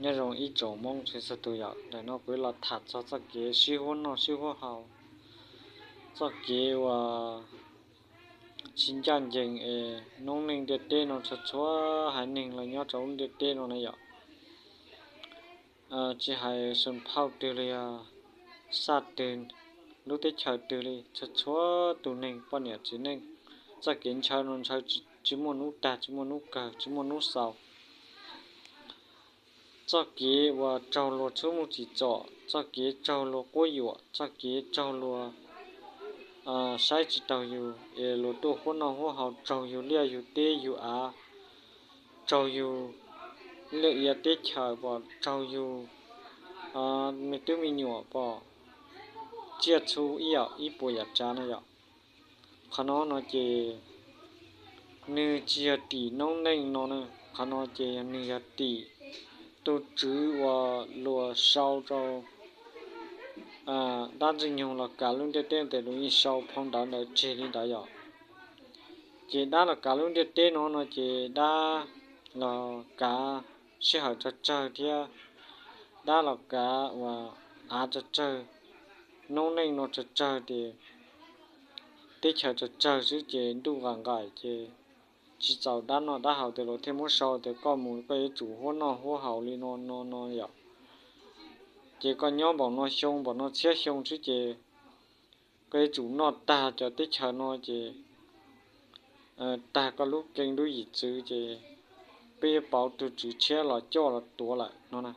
Nyob zoo ib tsoom Hmoob txhua txhua tus yom, ntawm no kuv los tham txog txoj kev sib huab noj sib huab haus, txoj kev uas tsis ncaj ncees es noob neej ntiaj teb no txhua txhua haiv neeg los nyob rau lub ntiaj teb no na yom. Tsis hais xoo phauj twg los yog xaj twg, lub teb chaws twg li, txhua txhua tus neeg poj niam txiv neej, txoj kev ntshaw no ntshaw tsis muaj hnub tag, tsis muaj hnub kawg, tsis muaj hnub xaus. Txoj kev uas raug luag txhub muaj txim txom, txoj kev raug luag quab yuam, txoj kev raug luag saib tsis taus yus es luag tuaj huab noj huab haus, raug yus liaj yus teb yus av, raug yus liaj ia teb chaws pom, raug yus me tub me nyuam pom, tsiaj txhu ib yam ib puas yam tsav na yom. Qhov no no ces nws tsis yog tim noob neej no na, qhov no ces nws yog tim tus tswv uas luag sau rau dab Ntxwg Nyoog los kav lub ntiaj teb tes luag yeej sau phau ntawv ntawd tseg li ntawd yom. Ces dab los kav lub ntiaj teb no no ces dab los kav sij hawm tsawg tsawg thiab dab los kav uas av tsawg tsawg, noob neej no tsawg tsawg ces teb chaws tsawg tsawg xwb ces ntuj qas nqaim ces tsis txaus dab noj dab haus tes luag thiaj muab sau tias koj mus koj yuav tsum huab noj huab haus li no no no yom. Ces koj nyob npaum no xyoo npaum no txhiab xyoo xwb ces koj yuav tsum noj tag cov teb chaws no ces tag koj lub keeb lub yim txwv ces peb yuav pauv tug tswv tshiab los coj los tuav lawm no na.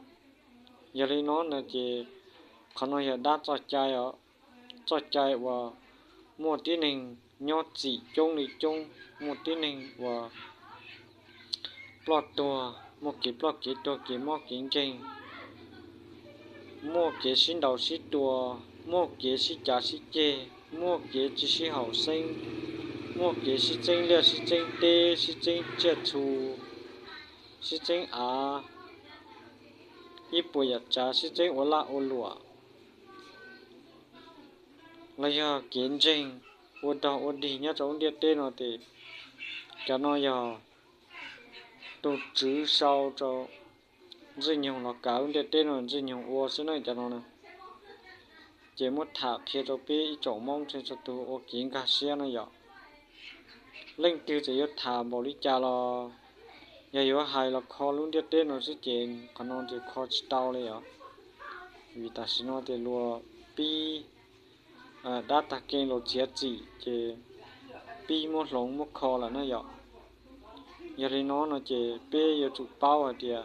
Yog li no no ces qhov no yog dab txoj cai os, txoj cai uas muaj tib neeg nyob txim coob li coob, muaj tib neeg uas ploj tuag, muaj kev ploj kev tuag kev mob kev nkeeg, muaj kev sib ntaus sib tua, muaj kev sib cav sib ceg, muaj kev tsis sib haum xeeb, muaj kev sib txeeb liaj sib txeeb teb, sib txeeb tsiaj txhu, sib txeeb av, ib puas yam tsav, sib txeeb ua laj ua luam, los yog kev ntseeg ua dog ua dig nyob rau lub ntiaj teb no ces cov no yog tus tswv sau rau Ntxwg Nyoog los kav lub ntiaj teb no Ntxwg Nyoog ua xwb na cov no na. Ces muab tham qhia rau peb ib tsoom Hmoob txhua txhua tus ua kev nkag siab no yom. Leej twg txawm yuav tham npaum li cas los yog yuav hais los kho lub ntiaj teb no xwb ces qhov no ces kho tsis tau li os. Vim tam sim no ces luag pib dab tag kev los txiav txim ces pib muab hloov muab kho lawm na yom. Yog li no no ces peb yuav tsum paub hais tias